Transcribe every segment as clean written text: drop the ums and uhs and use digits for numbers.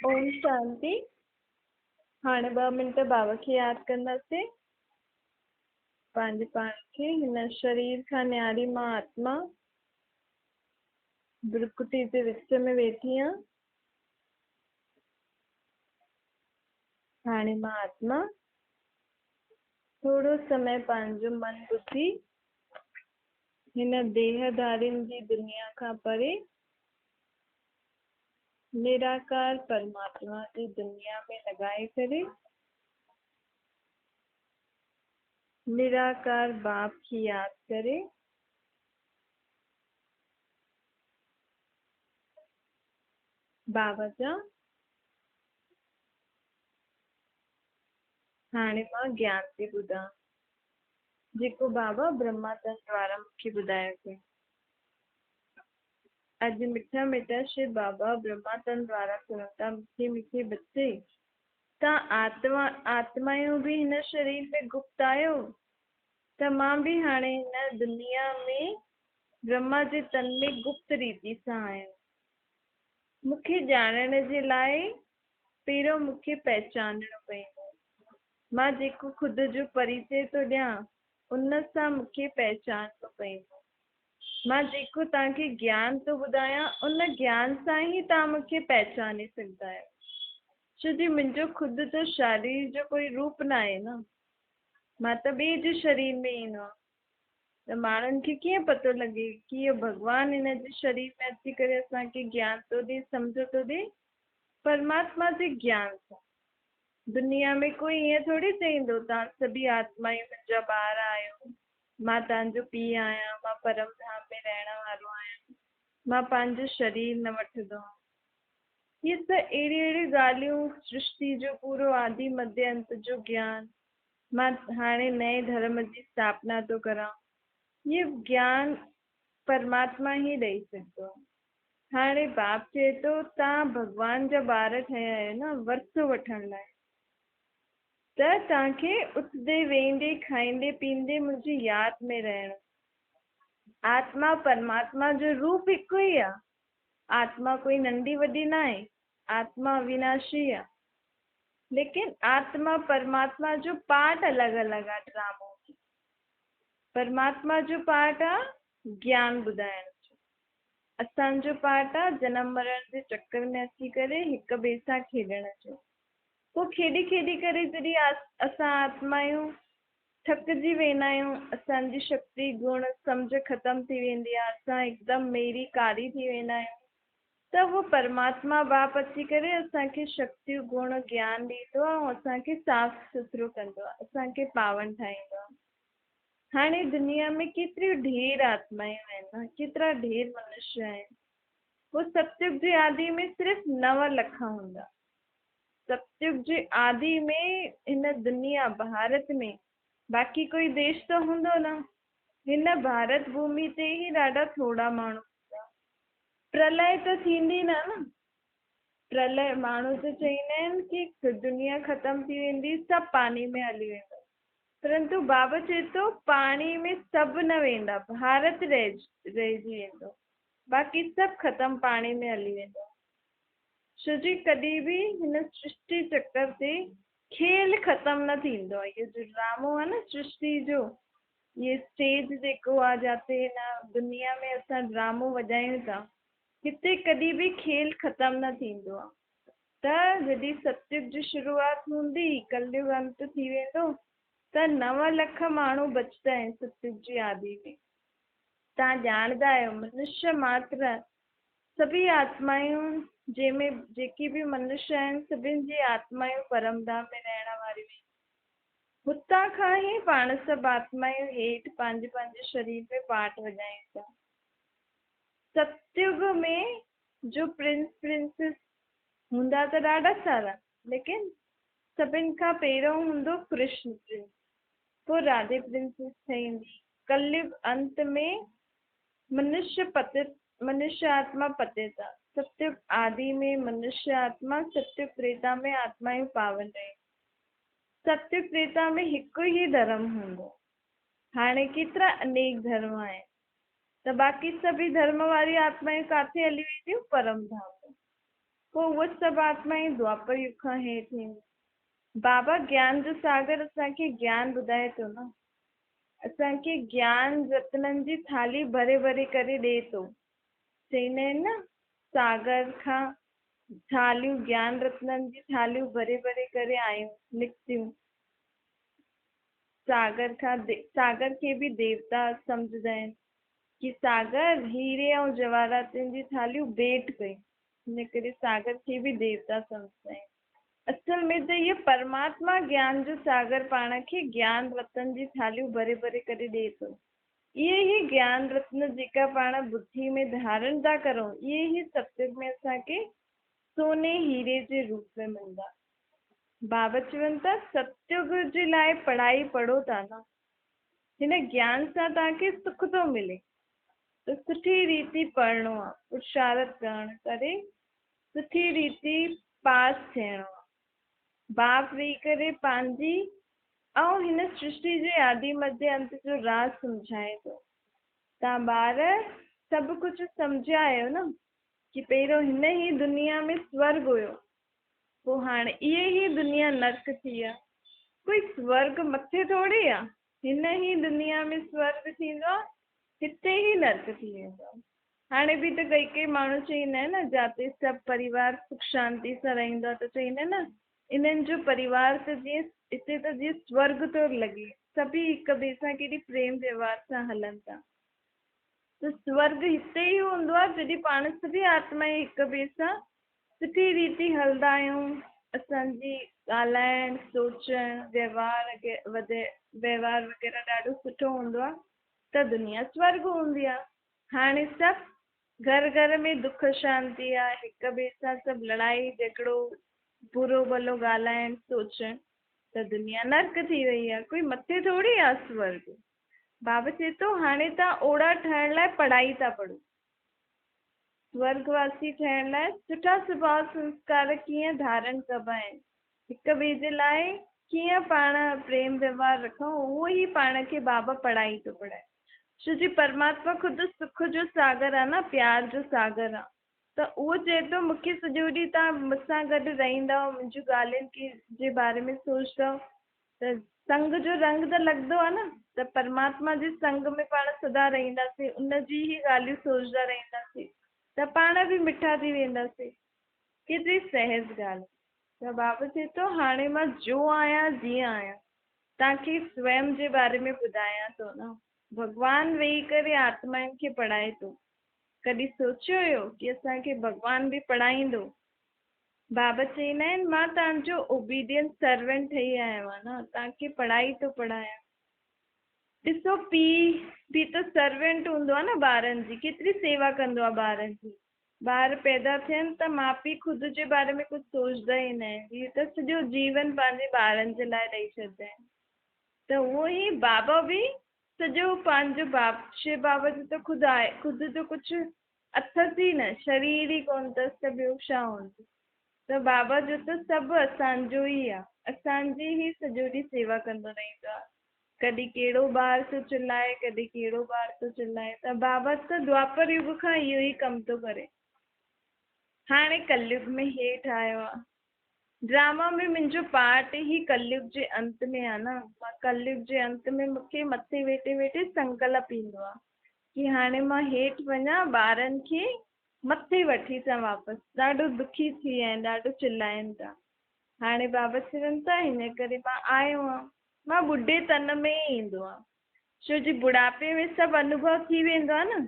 اوم شانتي. هاڻي ٻه منٽ بابا کي ياد ڪنداسين. پنهنجي پاڻ کي هن شرير کان نياري مان آتما برڪٽي جي وچ ۾ ويٺي آهيان. هاڻي مان آتما ٿورو سمي پنهنجو من ٻڌي هن ديهه ڌارين جي دنيا کان پري نراڪار پرماتما جي دنيا ۾ لڳائي ڪري نراڪار باپ کي ياد ڪري بابا جا هاڻي مان گيان ٿي ٻڌان جيڪو بابا برهما تن دوارا مون کي ٻڌايو پيو. اڄ مٺا مٺا شو بابا برهما تن دوارا سڻو ٿا مٺي مٺي بچي تان آتما آتمايون به هن شرير ۾ گپت آهيو ته مان به هاڻي هن دنيا ۾ برهما جي تن ۾ گپت ريتي سان آهيان. مون کي ڄاڻڻ جي لاء پهريون مون کي پهچانڻو پوندو. مان جيڪو خود جو پريچي ٿو ڏيان، ان سان مون کي پهچانڻو پوندو. مان جيڪو توهان کي گيان ٿو ٻڌايان، ان گيان سان ئي توهان مون کي پهچاني سگهندا آهيو. ڇو جي منهنجو خود جو شرير جو ڪوئي روپ ناهي نه. مان ته ٻئي جي شرير ۾ ايندو آهيان. ته ماڻهن کي ڪيئن پتو لڳي ڪي اهو ڀڳوان هن جي شرير ۾ اچي ڪري اسان کي گيان ٿو ڏي، سمجهه ٿو ڏي، پرماتما جي گيان سان. دنيا ۾ ڪوئي ائين ٿوري چئيندو توهان سڀئي آتمائون منهنجا ٻار آهيو، مان توهان جو پيء آهيان، مان پرم ڌام ۾ رهڻ وارو آهيان، مان پنهنجو شرير نه وٺندو آهيان. هي سڀ اهڙيون اهڙيون ڳالهيون، سرشتي جو پورو آدي مڌيه انت جو گيان، مان هاڻي نئين ڌرم جي اسٿاپنا ٿو ڪران. هي گيان پرماتما ئي ڏئي سگهندو آهي. هاڻي باپ چئي ٿو، توهان ڀڳوان جا ٻار ٺهيا آهيو نه ورثو وٺڻ لاء، ته توهان کي اٿندي ويهندي کائيندي پيئندي منهنجي ياد ۾ رهڻو. آتما پرماتما جو روپ هڪ ئي آهي. آتما ڪوئي ننڍي وڏي ناهي. آتما اويناشي آهي. ليڪن آتما پرماتما جو پارٽ الڳ الڳ آ ڊرامو ۾ پرماتما جو پارٽ آ گيان ٻڌائڻ جو اسان جو پارٽ آ جنم مرڻ جي چڪر ۾ اچي ڪري هڪ ٻئي سان کيڏڻ جو پوء کيڏي کيڏي ڪري جڏهن اسان آتمايون ٿڪجي ويندا آهيون اسان جي شڪتي گڻ سمجهه ختم ٿي ويندي آ اسان هڪدم ميري ڪاري ٿي ويندا آهيون ته اهو پرماتما باپ اچي ڪري اسان کي شڪتيون، گڻ، گيان ڏيندو آهي ۽ اسان کي صاف سٿرو ڪندو آهي، اسان کي پاون ٺاهيندو آهي. هاڻي دنيا ۾ ڪيتريون ڍير آتمايون آهن نه، ڪيترا ڍير منشيه آهن. پوء ستيگ جي آدي ۾ صرف 9 لک هوندا. ستيگ جي آدي ۾ هن دنيا، ڀارت ۾، باقي ڪوئي ديش ته هوندو نه، هن ڀارت ڀومي تي ئي ڏاڍا ٿورا ماڻهو هوندا. پرلئه ته ٿيندي نه نه. پرلئه ماڻهو ته چئيندا آهن ڪي دنيا ختم ٿي ويندي سڀ پاڻي ۾ هلي ويندو پرنتو بابا چئي ٿو پاڻي ۾ سڀ نه ويندا ڀارت رهجي ويندو باقي سڀ ختم پاڻي ۾ هلي ويندو ڇو جي ڪڏهن به هن سرشٽي چڪر تي کيل ختم نه ٿيندو آهي اهو جو ڊرامو آهي نه سرشٽي جو هي اسٽيج جيڪو آ جاتي هن دنيا ۾ اسان ڊرامو وڄايون ٿا هتي ڪڏهن به کيل ختم نه ٿيندو آ ته جڏهن ستيگ جي شروعات هوندي ڪليگ انت ٿي ويندو ته 9 لک ماڻهو بچدا آهن ستيگ جي آدي ۾ توهان ڄاڻدا آهيو منشيه ماتر سڀئي آتمايون جنهن ۾ جيڪي به منشيه آهن سڀن جي آتمايون پرم ڌام ۾ رهڻ واريون آهن. هتان کان ئي پاڻ سڀ آتمائون هيٺ پنهنجي پنهنجي شرير ۾ پاٽ وڄايون ٿا. ستيگ ۾ جو پرنس پرنسز هوندا ته ڏاڍا سارا ليڪن سڀن کان پهريون هوندو ڪرشن پرنس پوء راڌي پرنسز ٺهيندي. ڪليگ انت ۾ منشيه پتت منشيه آتما پتت آ. ستيگ آدي ۾ منشيه آتما ستيگ تريتا ۾ آتمائون پاون رهيون. ستيگ تريتا ۾ هڪ ئي ڌرم هوندو. هاڻي ڪيترا انيڪ ڌرم آهن ته باقي سڀئي ڌرم واريون آتمائون ڪاٿي هلي وينديون؟ پرم ڌام ۾. پوء اهي سڀ آتمائون دوآپر يگ کان هيٺ اينديون. بابا گيان جو ساگر اسان کي گيان ٻڌائي ٿو نه. اسان کي گيان رتنن جي ٿالهي ڀري ڀري ڪري ڏئي ٿو. چئيندا آهن نه ساگر کان ٿالهيون گيان رتنن جي ٿالهيون ڀري ڀري ڪري آيون نڪتيون. ساگر کان ساگر کي به ديوتا سمجهندا آهن ڪي ساگر هيري ۽ جواهراتن جي ٿالهيون ڀيٽ ڪيون. ان ڪري ساگر کي به ديوتا سمجهندا آهن. اصل ۾ ته هيء پرماتما گيان جو ساگر پاڻ کي گيان رتن جي ٿالهيون ڀري ڀري ڪري ڏئي ٿو. اهي ئي گيان رتن جيڪا پاڻ ٻڌي ۾ ڌارڻ ٿا ڪرون، اهي ئي ستيگ ۾ اسان کي سوني هيري جي روپ ۾ ملندا. بابا چون ٿا ستيگ جي لاء پڙهائي پڙهو ٿا نه، هن گيان سان توهان کي سک ٿو ملي ته سٺي ريتي پڙهڻو آ، پرشارٿ ڪرڻ ڪري سٺي ريتي پاس ٿيڻو آ. باپ ويهي ڪري پنهنجي ۽ هن سرشٽي جي آدي مڌيه انت جو راز سمجهائي ٿو. توهان ٻار سڀ ڪجهه سمجهيا آهيو نه ڪي پهريون هن ئي دنيا ۾ سورڳ هيو، پوء هاڻ اهي ئي دنيا نرڪ ٿي آ. ڪوئي سورڳ مٿي ٿوري آ. هن ئي دنيا ۾ سورڳ ٿيندو آ، هتي ئي نرڪ ٿي ويندو آ. هاڻي به ته ڪئي ڪئي ماڻهو چئيندا آهن نه جاتي سڀ پريوار سک شانتي سان رهندو آ ته چئيندا آهن نه انهن جو پريوار ته جيئن هتي ته جيئن سورڳ ٿو لڳي. سڀئي هڪ ٻئي سان ڪيڏي پريم ويوهار سان هلن ٿا. ته سورڳ هتي ئي هوندو آ جڏهن پاڻ سڀئي آتمائين هڪ ٻئي سان سٺي ريتي هلندا آهيون، اسان جي ڳالهائڻ، سوچڻ، ويوهار ويوهار وغيره ڏاڍو سٺو هوندو آهي ته دنيا سورڳ هوندي آهي. هاڻي سڀ گهر گهر ۾ دک شانتي آهي، هڪ ٻئي سان سڀ لڙائي جهڳڙو، برو ڀلو ڳالهائڻ، سوچڻ ته دنيا نرڪ ٿي وئي آهي، ڪوئي مٿي ٿوري آهي سورڳ. بابا چئي ٿو هاڻي توهان اوڙا ٺهڻ لاء پڙهائي ٿا پڙهو. سورڳ واسي ٺهڻ لاء سٺا سڀاء سنسڪار ڪيئن ڌارڻ ڪبا آهن، هڪ ٻئي جي لاء ڪيئن پاڻ پريم ويوهار رکون اهو ئي پاڻ کي بابا پڙهائي ٿو پڙهائي. ڇو جي پرماتما خود سک جو ساگر آ نه پيار جو ساگر آ ته اهو چئي ٿو مون کي سڄو ڏينهن توهان مون سان گڏ رهندؤ منهنجون ڳالهين کي جي باري ۾ سوچندؤ ته سنگ جو رنگ ته لڳندو آهي نه ته پرماتما جي سنگ ۾ پاڻ سدا رهنداسين ان جي ئي ڳالهيون سوچدا رهنداسين ته پاڻ به مٺا ٿي وينداسين. ڪيتري سهج ڳالهه. ته بابا چئي ٿو هاڻي مان جو آهيان جيئن آهيان توهان کي سويم جي باري ۾ ٻڌايان ٿو نه. ڀڳوان ويهي ڪري آتمائن کي پڙهائي ٿو. ڪڏهن سوچيو هيو ڪي اسان کي ڀڳوان به پڙهائيندو. بابا چئيندا آهن، مان توهان جو اوبيڊينٽ سرونٽ ٺهي آيو آهيان نه، توهان کي پڙهائي ٿو پڙهايان. ڏسو پيء به ته سرونٽ هوندو آهي نه ٻارن جي، ڪيتري سيوا ڪندو آهي ٻارن جي. ٻار پيدا ٿين ته ماء پيء خود جي باري ۾ ڪجهه سوچدا ئي نه آهن، هي ته سڄو جيون پنهنجي ٻارن جي لاء ڏئي ڇڏدا آهن. ته اهو ئي بابا به سڄو پنهنجو باپ، شو بابا جو ته خود آهي، خود جو ڪجهه اٿس ئي نه، شرير ئي ڪونه اٿس ته ٻيو ڇا هوندس. ته بابا جو ته سڀ اسان جو ئي آ، اسان جي ئي سڄو ڏينهن سيوا ڪندو رهندو آ. ڪڏهن ڪهڙو ٻار ٿو چلائي، ڪڏهن ڪهڙو ٻار ٿو چلائي. ته بابا ته دوآپر يگ کان اهو ئي ڪم ٿو ڪري. هاڻي ڪليگ ۾ هيٺ آيو آ. ڊراما ۾ منهنجو پارٽ ئي ڪليگ جي انت ۾ آ نه. مان ڪليگ جي انت ۾ مون کي مٿي ويٺي ويٺي سنڪلپ ايندو آ ڪي هاڻي مان هيٺ وڃان ٻارن کي مٿي وٺي اچان واپس. ڏاڍو دکي ٿي ويا آهن ڏاڍو چلائين ٿا. هاڻي بابا چون ٿا ان ڪري مان آيو آهيان. مان ٻڍي تن ۾ ئي ايندو آهيان. ڇو جي ٻڍاپي ۾ سڀ انوڀو ٿي ويندو آهي نه.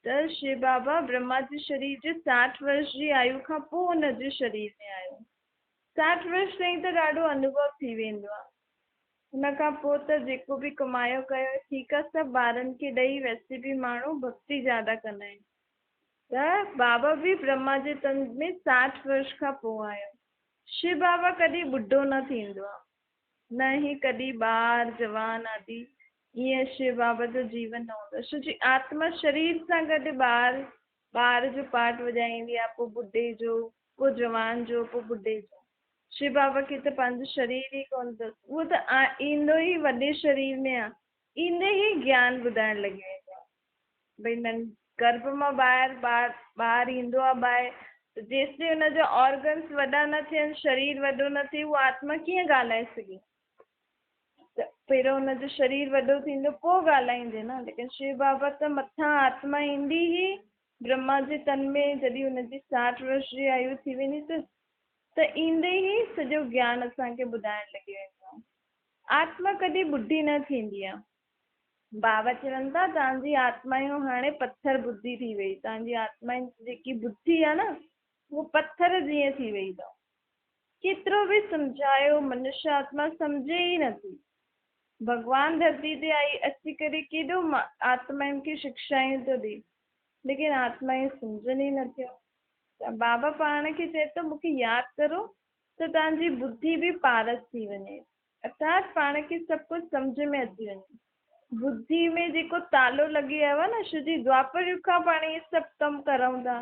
ته شو بابا برهما جي شرير جي 60 ورش جي آيو کان پوء ان جي شرير ۾ آيو. 60 ورش تائين ته ڏاڍو انوڀو ٿي ويندو آهي. ان کان پوء ته جيڪو به ڪمايو ڪيو ٺيڪ آهي سڀ ٻارن کي ڏئي ويسي به ماڻهو ڀڳتي زياده ڪندا آهن. ته بابا به برهما جي تن ۾ 60 ورش کان پوء آيو. شو بابا ڪڏهن ٻڍو نه ٿيندو آهي. نه ئي ڪڏهن ٻار، جوان آدي ائين شو بابا جو جيون نه هوندو آهي. ڇو جي آتما شرير سان گڏ ٻار، ٻار جو پارٽ وڄائيندي آهي، پوء ٻڍي جو، پوء جوان جو، پوء ٻڍي جو. شو بابا کي ته پنهنجو شرير ئي ڪونه اٿس. اهو ته ايندو ئي وڏي شرير ۾ آهي. ايندي ئي گيان ٻڌائڻ لڳي ويندو آهي. ڀئي ننڍ گرڀ مان ٻاهر ٻار ٻار ايندو آهي ٻاهر ته جيستائين ان جا آرگنس وڏا نه ٿين، شرير وڏو نه ٿئي، اها آتما ڪيئن ڳالهائي سگهي؟ ته پهريون ان جو شرير وڏو ٿيندو پوءِ ڳالهائيندي نه. ليڪن شو بابا ته مٿان آتما ايندي ئي برهما جي تن ۾ جڏهن ان جي 60 ورش جي آيو ٿي ويندي ته ايندي ئي سڄو گيان اسان کي ٻڌائڻ لڳي ويندو آهي. آتما ڪڏهن ٻڍي نه ٿيندي آهي. بابا چون ٿا توهان جي آتمائون هاڻي پٿر ٻڌي ٿي وئي، توهان جي آتمائن جي جيڪي ٻڌي آهي نه اها پٿر جيئن ٿي وئي اٿو. ڪيترو به سمجهايو منشيه آتما سمجهي ئي نٿي. ڀڳوان ڌرتي تي آئي اچي ڪري ڪيڏو آتمائن کي شڪشائون ٿو ڏي، ليڪن آتمائون سمجهن ئي نٿيون. ته بابا پاڻ کي چئي ٿو مون کي ياد ڪرو ته توهان جي ٻڌي به پارس ٿي وڃي، ارٿات پاڻ کي سڀ ڪجهه سمجهه ۾ اچي وڃي. ٻڌي ۾ جيڪو تالو لڳي ويو آهي نه، شو جي دوآپر يگ کان پاڻ اهي سڀ ڪم ڪرون ٿا.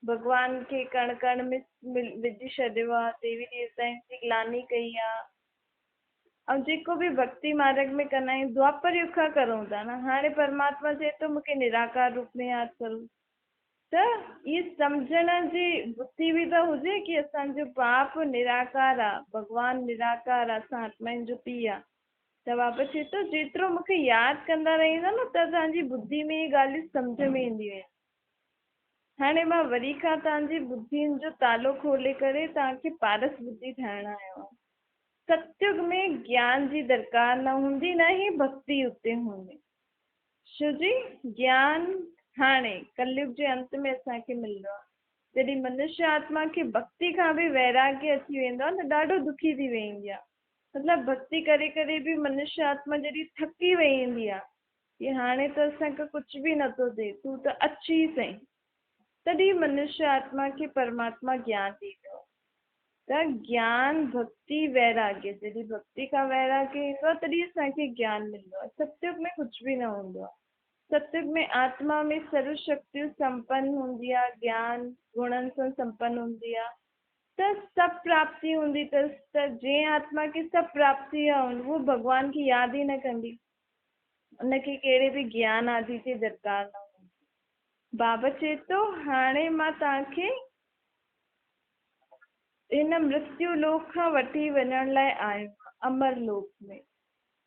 ڀڳوان کي ڪڻ ڪڻ ۾ وجهي ڇڏيو آهي، ديوي ديوتائن جي گلاني ڪئي آهي، ۽ جيڪو به ڀڳتي مارگ ۾ ڪندا آهيون دوآپر يگ کان ڪرون ٿا نه. هاڻي پرماتما چئي ٿو مون کي نراڪار روپ ۾ ياد ڪرو، ته اهي سمجهڻ جي ٻڌي به ته هجي ڪي اسان جو باپ نراڪار آ، ڀڳوان نراڪار آ، اسان آتمائن جو پيء آ. ته بابا چئي ٿو جيترو مون کي ياد ڪندا رهندا نه ته توهان جي ٻڌي ۾ اهي ڳالهيون سمجهه ۾ اينديون آهن. هاڻي مان وري کان توهان جي ٻڌين جو تالو کولي ڪري توهان کي پارس ٻڌي ٺاهڻ آيو آهيان. ستيگ ۾ گيان جي درڪار نه هوندي نه ئي ڀڳتي اتي هوندي. شو جي گيان هاڻي ڪليگ جي انت ۾ اسان کي ملندو آهي. جڏهن منشيه آتما کي ڀڳتي کان به ويراڳيه اچي ويندو آهي ته ڏاڍو دکي ٿي ويندي آهي. مطلب ڀڳتي ڪري ڪري به منشيه آتما جڏهن ٿڪي ويندي آهي ڪي هاڻي ته اسان کان ڪجهه به نٿو ٿئي، تون ته اچ ئي سهي، تڏهن منشيه آتما کي پرماتما گيان ڏيندو آهي. ته گيان ڀڳتي ويراڳيه، جڏهن ڀڳتي کان ويراڳيه ايندو آهي تڏهن اسان کي گيان ملندو آهي. ستيگ ۾ ڪجهه به نه هوندو آهي. ستيگ ۾ آتما ۾ سرو شڪتيون سمپن هوندي آهي، گيان گڻن سان سمپن هوندي آهي ته سڀ پراپتي هوندي اٿس. ته جنهن آتما کي سڀ پراپتي آهي اهو ڀڳوان کي ياد ئي نه ڪندي، ان کي ڪهڙي به گيان آدي جي درڪار نه هوندي. بابا چئي ٿو هاڻي مان توهان کي هن مرتيو لوڪ کان وٺي وڃڻ لاء آيو آهيان امر لوڪ ۾.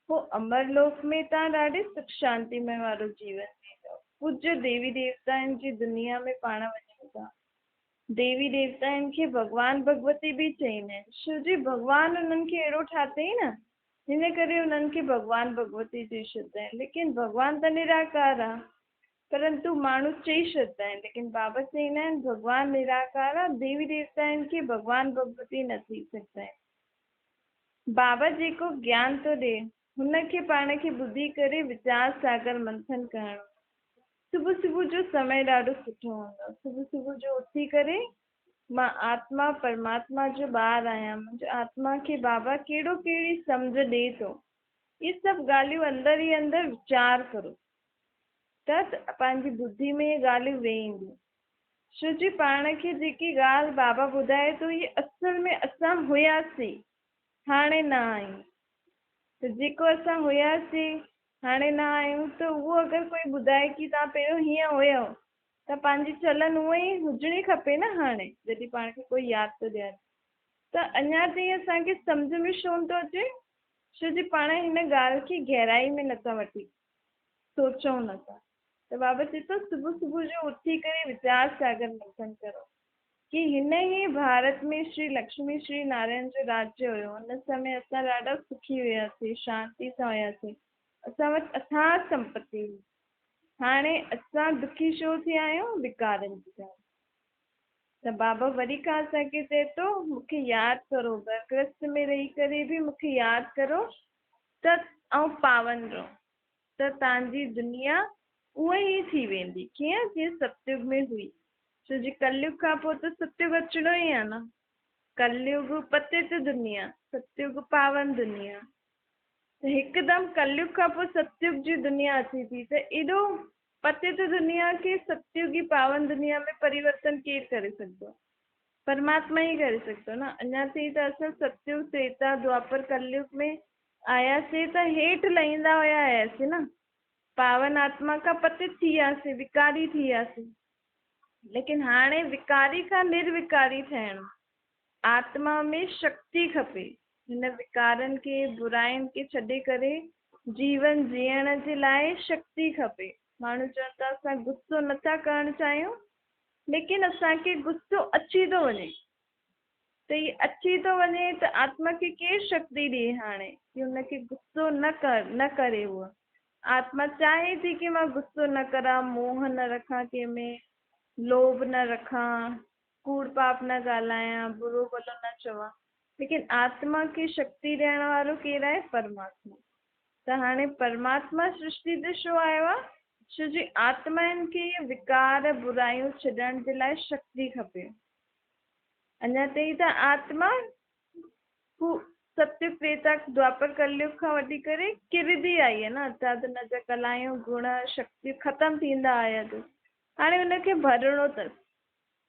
پوء امر لوڪ ۾ توهان ڏاڍي سک شانتيمي وارو جيون جيئندؤ. پوڄيه ديوي ديوتائن جي دنيا ۾ پاڻ وڃون ٿا. ديوي ديوتائن کي ڀڳوان ڀڳوتي به چئيندا آهن. شو جي ڀڳوان انهن کي اهڙو ٺاتئين نه، هن ڪري انهن کي ڀڳوان ڀڳوتي چئي ڇڏندا آهن. ليڪن ڀڳوان ته نراڪار آهي. پرنتو ماڻهو چئي ڇڏندا آهن، ليڪن بابا چئيندا آهن ڀڳوان نراڪار آ، ديوي ديوتائن کي ڀڳوان ڀڳوتي نه ٿي سگهندا آهن. بابا جيڪو گيان ٿو ڏي، هن کي پاڻ کي ٻڌي ڪري ويچار ساگر منٿن ڪرڻو آهي. صبح صبح جو سمي ڏاڍو سٺو هوندو آهي. صبح صبح جو اٿي ڪري مان آتما پرماتما جو ٻار آهيان، منهنجو آتما کي بابا ڪهڙو ڪهڙي سمجهه ڏي ٿو، اهي سڀ ڳالهيون اندر ئي اندر ويچار ڪرو. ته پنهنجي ٻڌي ۾ اهي ڳالهيون ويهي اينديون. شو جي پاڻ کي جيڪي ڳالهه بابا ٻڌائي ٿو اهي اصل ۾ اسان هياسين هاڻي نه آهيون. ته جيڪو اسان هياسين هاڻي نه آهيون ته اهو اگر ڪوئي ٻڌائي ڪي توهان پهريون هيئن هيؤ ته پنهنجي چلن اونئن ئي هجڻي کپي نه هاڻي جڏهن پاڻ کي ڪوئي ياد ٿو ڏياري ته اڃا تائين اسان کي سمجهه ۾ ڇو نه ٿو اچي ڇو جي پاڻ هن ڳالهه کي گهرائي ۾ نٿا وٺي سوچون نه ٿا ته بابا چئي ٿو صبح صبح جو اٿي ڪري ويچار ساگر منٿن ڪرو ڪي هن ئي ڀارت ۾ شري لڪشمي شري نارائڻ جو راجيه هيو ان سمي اسان ڏاڍا سکي هياسين شانتي سان هياسين اسان وٽ اٿاهه سمپتي هئي هاڻي اسان دکي ڇو ٿيا آهيون وڪارن جي ڪري ته بابا وري کان اسان کي چئي ٿو مون کي ياد ڪرو گهر گرهست ۾ رهي ڪري به مون کي ياد ڪرو ته آئون پاون رهون ته توهان جي دنيا اونئن ئي ٿي ويندي، ڪيئن جيئن ستيگ ۾ هئي. ڇو جي ڪليگ کان پوء ته ستيگ اچڻو ئي آهي نه. ڪليگ پتيت دنيا، ستيگ پاون دنيا. ته هڪدم ڪليگ کان پوء ستيگ جي دنيا اچي ٿي ته ايڏو پتيت دنيا کي ستيگي پاون دنيا ۾ پريورتن ڪير ڪري سگهندو آهي؟ پرماتما ئي ڪري سگهندو نه. اڃا تائين ته اسان ستيگ، تريتا، دوآپر، ڪليگ ۾ آياسين ته هيٺ لهيندا هيا آياسين نه. پاون آتما کان پتت ٿي وياسين، وڪاري ٿي وياسين. ليڪن هاڻي وڪاري کان نروڪاري ٿيڻو، آتما ۾ شڪتي کپي. هن وڪارن کي، براين کي ڇڏي ڪري جيون جيئڻ جي لاء شڪتي کپي. ماڻهو چون ٿا اسان غصو نٿا ڪرڻ چاهيون، ليڪن اسان کي غصو اچي ٿو وڃي. ته هي اچي ٿو وڃي ته آتما کي ڪير شڪتي ڏئي هاڻي ڪي ان کي غصو نه ڪر نه ڪري. هوء آتما چاهي ٿي ڪي مان غصو نه ڪران، موهه نه رکان، ڪنهن ۾ لوڀ نه رکان، ڪوڙ پاپ نه ڳالهايان، برو ڀلو نه چوان، ليڪن آتما کي شڪتي ڏيڻ وارو ڪير آهي؟ پرماتما. ته هاڻي پرماتما سرشتي تي ڇو آيو آهي؟ ڇو جي آتمائن کي اهي وڪار برايون ڇڏڻ جي لاء شڪتي کپي. اڃا تائين ته آتما هو ستيگ، تريتا، دوآپر، ڪليگ کان وٺي ڪري ڪرندي آئي آهي نه، ارٿات ان جا ڪلايون، گڻ، شڪتيون ختم ٿيندا آيا اٿس. هاڻي ان کي ڀرڻو اٿس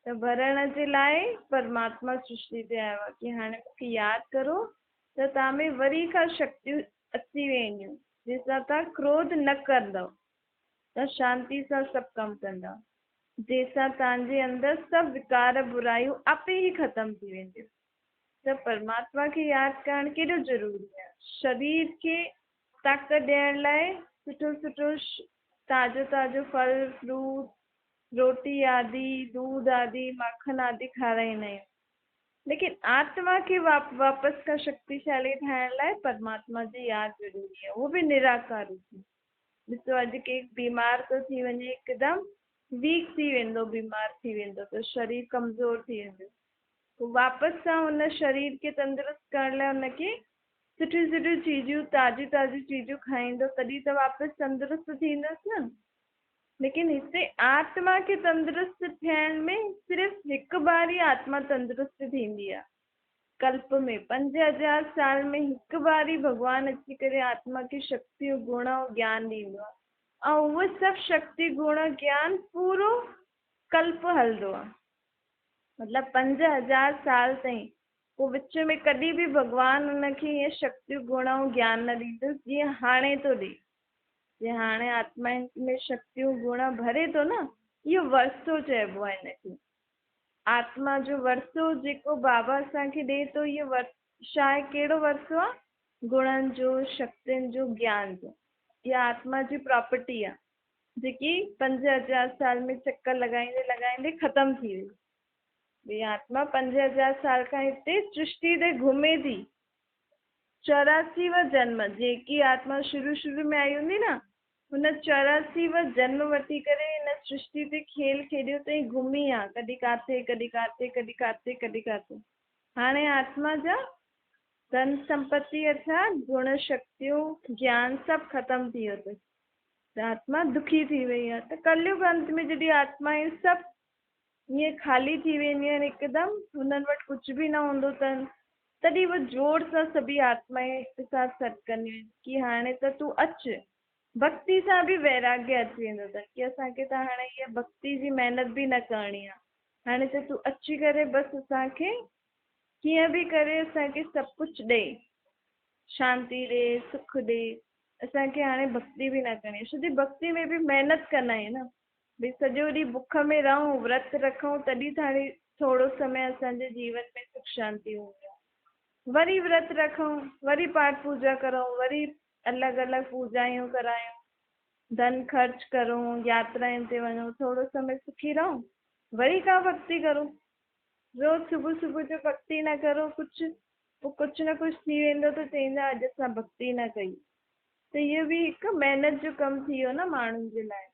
ته ڀرڻ جي لاء پرماتما سرشتي تي آيو آهي ڪي هاڻي مون کي ياد ڪرو ته توهان ۾ وري کان شڪتيون اچي وينديون جنهن سان توهان ڪروڌ نه ڪندؤ، توهان شانتي سان سڀ ڪم ڪندا. جنهن سان توهان جي اندر سڀ وڪار برايون آپي ئي ختم ٿي وينديون. ته پرماتما کي ياد ڪرڻ ڪيڏو ضروري آهي. شرير کي طاقت ڏيڻ لاء سٺو سٺو تازو تازو ڦل فروٽ، روٽي آدي، دودھ آدي، ماکن آدي کارائيندا آهيون. ليڪن آتما کي واپس کان شڪتيشالي ٺاهڻ لاء پرماتما جي ياد ضروري آهي، اهو به نراڪار روپ ۾. ڏسو اڄ ڪير بيمار ٿو ٿي وڃي هڪدم ويڪ ٿي ويندو، بيمار ٿي ويندو ته شرير ڪمزور ٿي ويندو، پوء واپس سان ان شرير کي تندرست ڪرڻ لاء ان کي سٺيون سٺيون چيزون تازيون تازيون چيزون کائيندو تڏهن ته واپس تندرست ٿيندس نه. ليڪن هتي آتما کي تندرست ٿيڻ ۾ صرف هڪ بار ئي آتما تندرست ٿيندي آهي. ڪلپ ۾ 5000 سال ۾ هڪ بار ئي ڀڳوان اچي ڪري آتما کي شڪتيون، گڻ ۽ گيان ڏيندو آهي ۽ اهو سڀ شڪتي، گڻ، گيان پورو ڪلپ هلندو آهي. مطلب 5000 سال تائين پوء وچ ۾ ڪڏهن به ڀڳوان ان کي ائين شڪتيون، گڻ ۽ گيان نه ڏيندس جيئن هاڻي ٿو ڏئي. جيئن هاڻي آتمائن ۾ شڪتيون، گڻ ڀري ٿو نه، اهو ورثو چئبو آهي ان کي. آتما جو ورثو جيڪو بابا اسان کي ڏئي ٿو اهو ڇا آهي؟ ڪهڙو ورثو آهي؟ گڻن جو، شڪتين جو، گيان جو. اها آتما جي پراپرٽي آهي جيڪي 5000 سال ۾ چڪر لڳائيندي لڳائيندي ختم ٿي وئي. اها آتما 5000 سال کان هتي سرشتي تي گهمي ٿي. 84 وا جنم جيڪي آتما شروع شروع ۾ آئي هوندي نه هن 84 وا جنم وٺي ڪري هن سرشتي تي کيل کيڏيو تئين گهمي آ، ڪڏهن ڪاٿي، ڪڏهن ڪاٿي، ڪڏهن ڪاٿي، ڪڏهن ڪاٿي. هاڻي آتما جا ڌن سمپتي ارٿات گڻ، شڪتيون، گيان سڀ ختم ٿي ويو اٿس ته آتما دکي ٿي وئي آ ته ڪليگ انت ۾ جڏهن آتمائون سڀ ائين خالي ٿي وينديون آهن هڪدم هنن وٽ ڪجهه به نه هوندو اٿن تڏهن اهي زور سان سڀئي آتمائون هڪ ساٿ سڏ ڪنديون آهن ڪي هاڻي ته تون اچ. ڀڳتي سان به ويراڳيه اچي ويندو اٿن ڪي اسان کي ته هاڻي هيء ڀڳتي جي محنت به نه ڪرڻي آهي هاڻي ته تون اچي ڪري بس اسان کي ڪيئن به ڪري اسان کي سڀ ڪجهه ڏي، شانتي ڏي، سک ڏي، اسان کي هاڻي ڀڳتي به نه ڪرڻي آهي ڇو جي ڀڳتي ۾ به محنت ڪندا آهيون نه. ڀئي سڄو ڏينهن بک ۾ رهون، ورت رکون تڏهن ته هاڻي ٿورو سمي اسان جي جيون ۾ سک شانتي هوندي آهي. وري ورت رکون، وري پاٺ پوڄا ڪرون، وري الڳ الڳ پوڄايون ڪرايون، ڌن خرچ ڪرون، ياترائن تي وڃون، ٿورو سمي سکي رهون، وري ڪا ڀڳتي ڪرون. روز صبح صبح جو ڀڳتي نه ڪرو ڪجهه پوء ڪجهه نه ڪجهه ٿي ويندو ته چئيندا اڄ اسان ڀڳتي نه ڪئي. ته اهو به هڪ محنت جو ڪم ٿي ويو نه ماڻهن جي لاء.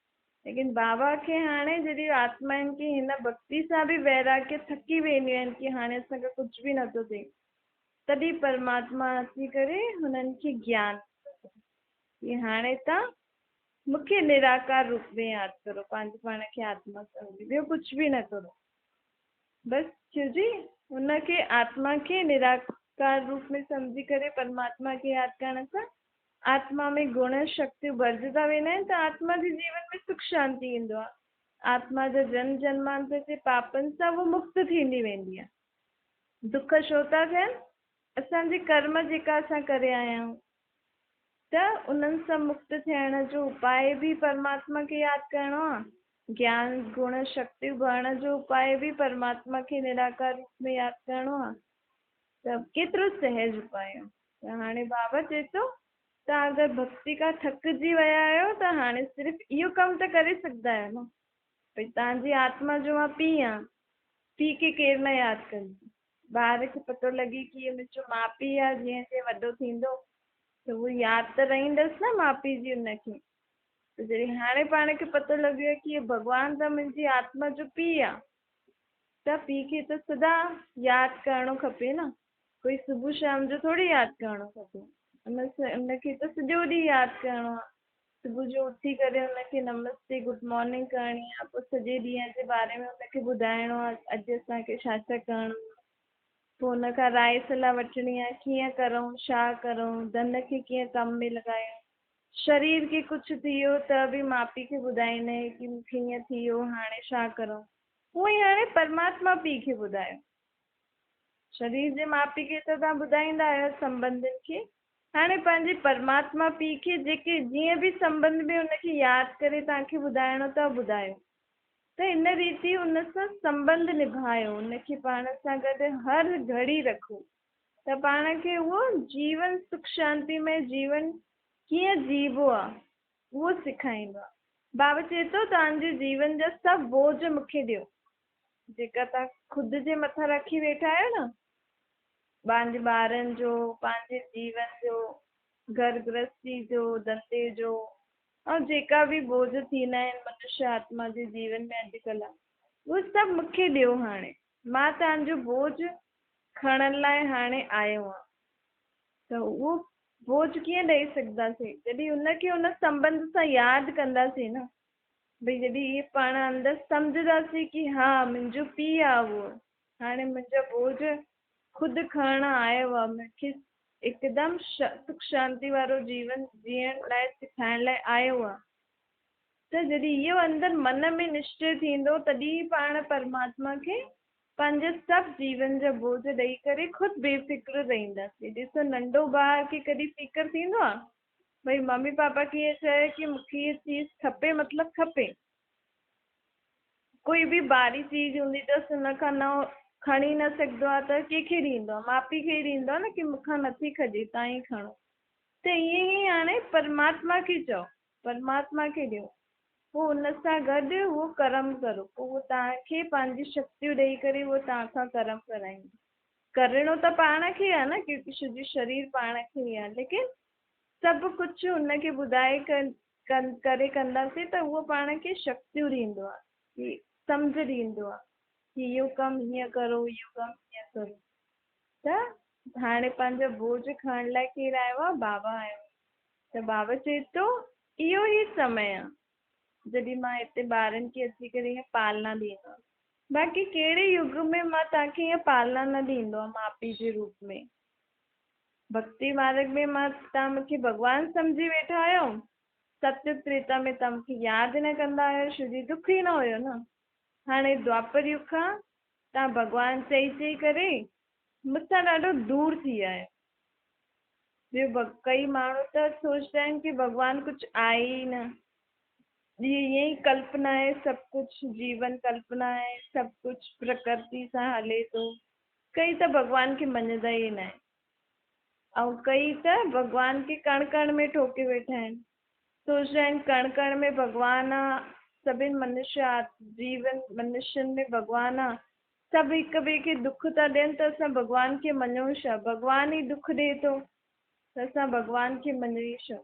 ليڪن بابا کي هاڻي جڏهن آتمائن کي هن ڀڳتي سان به ويراڳيه ٿڪي وينديون آهن ڪي هاڻي اسان کان ڪجهه به نٿو ٿئي، تڏهن پرماتما اچي ڪري هنن کي گيان ڏيندو اٿن ڪي هاڻي توهان مون کي نراڪار روپ ۾ ياد ڪرو، پنهنجي پاڻ کي آتما سمجهي ٻيو ڪجهه به نه ڪرو. بس ڇو جي هن کي آتما کي نراڪار روپ ۾ سمجهي ڪري پرماتما کي ياد ڪرڻ سان آتما ۾ گڻ شڪتيون ڀرجندا ويندا آهن ته آتما جي جيون ۾ سک شانتي ايندو آهي. آتما جا جنم جنمانتر جي پاپن سان هو مڪت ٿيندي ويندي آهي. دک ڇو ٿا ٿين؟ اسان جي ڪرم جيڪا اسان ڪري آيا آهيون ته انهن سان مڪت ٿيڻ جو اپاء به پرماتما کي ياد ڪرڻو آهي. گيان، گڻ، شڪتيون ڀرڻ جو اپاء به پرماتما کي نراڪار روپ ۾ ياد ڪرڻو آهي ته ڪيترو سهج اپاء آهي. ته هاڻي بابا چئي ٿو توهان اگر ڀڳتي کان ٿڪجي ويا آهيو ته هاڻي صرف اهو ڪم ته ڪري سگهندا آهيو نه، ڀئي توهان جي آتما جو مان پيء آهيان، پيء کي ڪير نه ياد ڪندو. ٻار کي پتو لڳي ڪي اهو منهنجو ماء پيء آهي، جيئن جيئن وڏو ٿيندو ته اهو ياد ته رهندس نه ماء پيء جي ان کي. ته جڏهن هاڻي پاڻ کي پتو لڳي ويو ڪي اهو ڀڳوان ته منهنجي آتما جو پيء آهي ته پيء کي ته سدا ياد ڪرڻو کپي نه، ڪوئي صبح شام جو ٿوري ياد ڪرڻو کپي، ان کي ته سڄو ڏينهن ياد ڪرڻو آهي. صبح جو اٿي ڪري ان کي نمستي گڊ مارننگ ڪرڻي آهي، پوء سڄي ڏينهن جي باري ۾ ان کي ٻڌائڻو آهي اڄ اسان کي ڇا ڇا ڪرڻو آهي، پوء ان کان راء صلاح وٺڻي آهي ڪيئن ڪرون ڇا ڪرون، ڌن کي ڪيئن ڪم ۾ لڳايون، شرير کي ڪجهه ٿي ويو ته به ماء پيء کي ٻڌائيندا آهيون ڪي مون کي هيئن ٿي ويو هاڻي ڇا ڪرون. اونئن ئي هاڻي پرماتما پيء کي ٻڌايو. شرير جي ماء پيء کي ته توهان ٻڌائيندا آهيو سنٻنڌين کي، هاڻي پنهنجي پرماتما پيء کي جيڪي جيئن به سنٻنڌ ۾ ان کي ياد ڪري توهان کي ٻڌائڻو ته ٻڌايو. ته ان ريتي ان سان سنٻنڌ نڀايو، ان کي پاڻ سان گڏ هر گهڙي رکو ته پاڻ کي اهو جيون سک شانتي مئي جيون ڪيئن جيئبو آ اهو سيکاريندو آ. بابا چئي ٿو توهان جي جيون جا سڀ بوجهه مون کي ڏيو جيڪا توهان خود جي مٿان رکي ويٺا آهيو نه، پنهنجي ٻارن جو، پنهنجي جيون جو، گهر گرهستي جو، ڌنڌي جو ۽ جيڪا به بوجهه ٿيندا آهن منشيه آتما جي جيون ۾ اڄڪلهه اهي سڀ مون کي ڏيو هاڻي مان توهان جو بوجهه کڻڻ لاء هاڻي آيو آهيان. ته اهو بوجهه ڪيئن ڏئي سگهنداسين؟ جڏهن ان کي ان سنٻنڌ سان ياد ڪنداسين نه، ڀئي جڏهن اهي پاڻ اندر سمجهنداسين ڪي ها منهنجو پيء آهي اهو، هاڻي منهنجا بوجهه خود کڻڻ آيو آهي، مون کي هڪدم سک شانتي وارو جيون جيئڻ لاء سکائڻ لاء آيو آهي. ته جڏهن اهو اندر من ۾ نشچي ٿيندو تڏهن ئي پاڻ پرماتما کي پنهنجا سڀ جيون جا بوجهه ڏئي ڪري خود بي فڪر رهنداسين. ڏسو ننڍو ٻار کي ڪڏهن فڪر ٿيندو آهي ڀئي ممي پاپا کي ائين چيو ڪي مون کي هيء چيز کپي مطلب کپي. ڪوئي به ڀاري چيز هوندي اٿس ان کان نه کڻي نه سگهندو آهي ته ڪنهن کي ڏيندو آهي ماء پيء کي ئي ڏيندو آهي نه ڪي مون کان نٿي کڄي توهان ئي کڻو. ته ائين ئي هاڻي پرماتما کي چئو پرماتما کي ڏيو، پوء ان سان گڏ اهو ڪرم ڪرو، پوء اهو توهان کي پنهنجي شڪتيون ڏئي ڪري اهو توهان کان ڪرم ڪرائيندو. ڪرڻو ته پاڻ کي آهي نه، ڪيونڪه سڄو شرير پاڻ کي ئي آهي، ليڪن سڀ ڪجهه ان کي ٻڌائي ڪري ڪنداسين ته اهو پاڻ کي شڪتيون ڏيندو آهي، ڪي سمجهه ڏيندو آهي ڪي اهو ڪم هيئن ڪرو، اهو ڪم هيئن ڪرو. ته هاڻي پنهنجو بوجهه کڻڻ لاء ڪير آيو آهي؟ بابا آيو آهي. ته بابا چئي ٿو، اهو ئي سمي آ، جڏهن مان هتي ٻارن کي اچي ڪري ائين پالنا ڏيندو آهيان. باقي ڪهڙي يگ ۾ مان توهان کي ائين پالنا نه ڏيندو آهيان ماء پيء جي روپ ۾. ڀڳتي مارڳ ۾ مان توهان مون کي ڀڳوان سمجهي ويٺا آهيو، ستيگ تريتا ۾ توهان مون کي ياد نه ڪندا آهيو، شو جي دک ئي نه هيو نه. هاڻي دوآپر يگ کان توهان ڀڳوان چئي چئي ڪري مون سان ڏاڍو دور ٿي ويا آهيو. ٻيو ڪئي ماڻهو ته سوچدا آهن ڪي ڀڳوان ڪجهه آهي ئي نه، هي ائين ئي ڪلپنا آهي سڀ ڪجهه، جيون ڪلپنا آهي، سڀ ڪجهه پرڪرتي سان هلي ٿو. ڪئي ته ڀڳوان کي مڃندا ئي نه آهن ۽ ڪئي ته ڀڳوان کي ڪڻ ڪڻ ۾ ٺوڪي ويٺا آهن. سوچدا آهن ڪڻ ڪڻ ۾ ڀڳوان آ، سڀن منشيه جيون منشين ۾ ڀڳوان آ، سڀ هڪ ٻئي کي دک ٿا ڏين ته اسان ڀڳوان کي مڃون ڇا؟ ڀڳوان ئي دک ڏئي ٿو ته اسان ڀڳوان کي مڃون ئي ڇا؟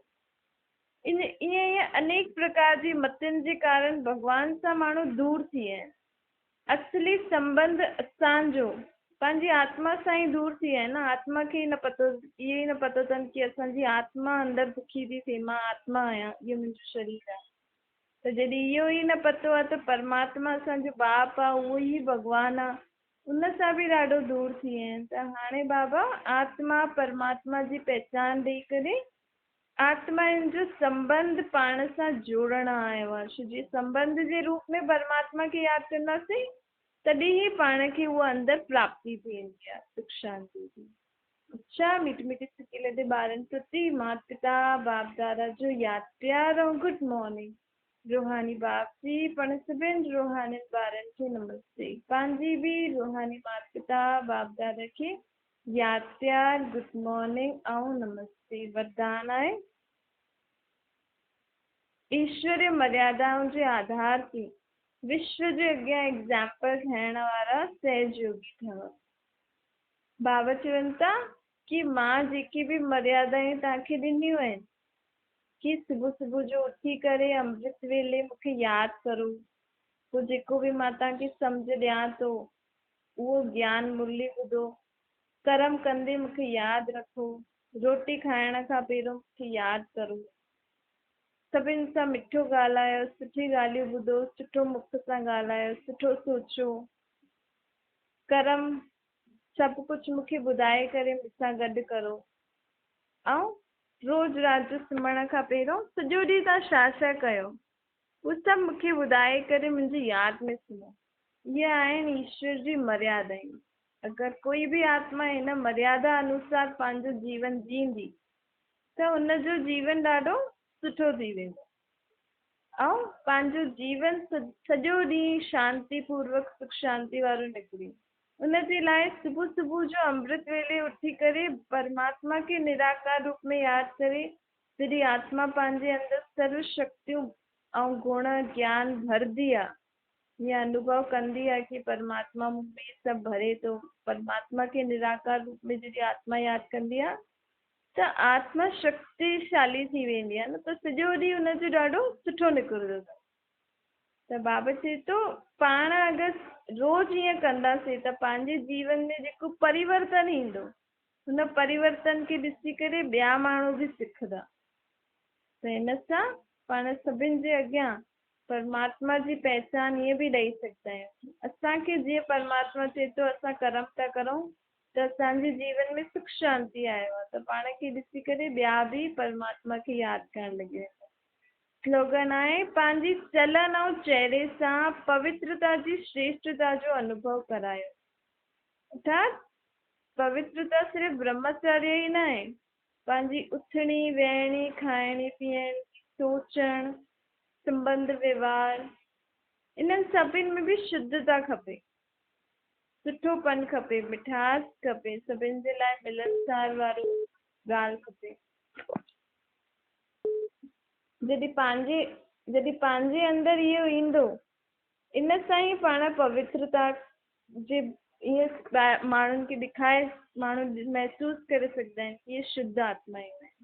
ان ائين ائين انيڪ پرڪار جي متين جي ڪارڻ ڀڳوان سان ماڻهو دور ٿي ويا آهن. اصلي سنٻنڌ اسان جو پنهنجي آتما سان ئي دور ٿي ويا آهن نه، آتما کي ئي نه پتو، اهو ئي نه پتو اٿن ڪي اسان جي آتما اندر دکي ٿي ٿئي، مان آتما آهيان، اهو منهنجو شرير آهي. ته جڏهن اهو ئي نه پتو آ ته پرماتما اسان جو باپ آ، اهو ئي ڀڳوان آ، ان سان به ڏاڍو دور ٿي ويا آهن ته هاڻي بابا آتما پرماتما جي پهچان ڏئي ڪري آتمائن جو سنٻنڌ پاڻ سان جوڙڻ آيو آ، ڇو جي سنٻنڌ جي روپ ۾ پرماتما کي ياد ڪنداسين تڏهن ئي پاڻ کي اها اندر پراپتي ٿيندي آ سک شانتي جي. اڇا مٺي مٺي سڪي لڌي ٻارن پرتي مات پتا باپ دادا جو ياد پيار ۽ گڊ مارننگ. روحاني باپ جي پڻ سڀن روحانين ٻارن کي نمستي. پنهنجي به روحاني مات پتا باپ دادا کي ياد پيار، گڊ مارننگ ۽ نمستي. وردان آهي. ايشوري مريادائن جي آڌار تي وشو جي اڳيان ايگزامپل ٺهڻ وارا سهج يوگي ٺهو. بابا چون ٿا ڪي مان جيڪي به مريادائون توهان کي ڏنيون آهن ڪي صبح صبح جو اٿي ڪري امرت ويلي مون کي ياد ڪرو، پوء جيڪو به مان توهان کي سمجهه ڏيان ٿو اهو گيان مرلي ٻڌو، ڪرم ڪندي مون کي ياد رکو، روٽي کائڻ کان پهريون مون کي ياد ڪرو، سڀن سان مٺو ڳالهايو، سٺي ڳالهيون ٻڌو، سٺو مک سان ڳالهايو، سٺو سوچو، ڪرم سڀ ڪجهه مون کي ٻڌائي ڪري مون سان گڏ ڪرو ۽ روز رات جو سمهڻ کان پهريون سڄو ڏينهن توهان ڇا ڇا ڪيو اهو سڀ مون کي ٻڌائي ڪري منهنجي ياد ۾ سمهو. اهي آهن ايشور جي مريادائون. اگر ڪوئي به آتما هن مريادا انوسار پنهنجو جيون جيئندي ته ان جو جيون ڏاڍو سٺو ٿي ويندو ۽ پنهنجو جيون سڄو ڏينهن شانتي پوروڪ سک شانتي وارو نڪري. ان جي لاء صبح صبح جو امرت ويلي اٿي ڪري پرماتما کي نراڪار روپ ۾ ياد ڪري جڏهن آتما پنهنجي اندر سرو شڪتيون ۽ گڻ گيان ڀرندي آ يا انوڀو ڪندي آ ڪي پرماتما مون ۾ سڀ ڀري ٿو پرماتما کي نراڪار روپ ۾ جڏهن آتما ياد ڪندي آ ته آتما شڪتيشالي ٿي ويندي آ نه ته سڄو ڏينهن ان جو ڏاڍو سٺو نڪرندو اٿس. ته بابا چئي ٿو پاڻ اگر روز ائين ڪنداسين ته پنهنجي جيون ۾ جيڪو پريورتن ايندو ان پريورتن کي ڏسي ڪري ٻيا ماڻهو به سکندا ته ان سان پاڻ سڀن جي اڳيان پرماتما جي پهچان ائين به ڏئي سگهندا آهيون اسان کي جيئن پرماتما چئي ٿو اسان ڪرم ٿا ڪرون ته اسان جي جيون ۾ سک شانتي آيو آهي ته پاڻ کي ڏسي ڪري ٻيا به پرماتما کي ياد ڪرڻ لڳي ويندا. سلوگن آهي، پنهنجي چلن ۽ چهري سان پوترتا جي شريشٽتا جو انوڀو ڪرايو. ارٿات پوترتا صرف برهمچاريه ئي ناهي، پنهنجي اٿڻي، ويهڻي، کائڻي، پيئڻي، سوچڻ، سنٻنڌ وهنوار، انهن سڀن ۾ به شڌتا کپي. سٺو پن کپي، مٺاس کپي، سڀن جي لاء ملنسار وارو ڳالهه کپي. جڏهن پنهنجي جڏهن پنهنجي اندر اهو ايندو ان سان ئي پاڻ پوترتا جي ائين ماڻهن کي ڏکائي ماڻهو محسوس ڪري سگهندا آهن ڪي اهي شڌ آتمائون آهن.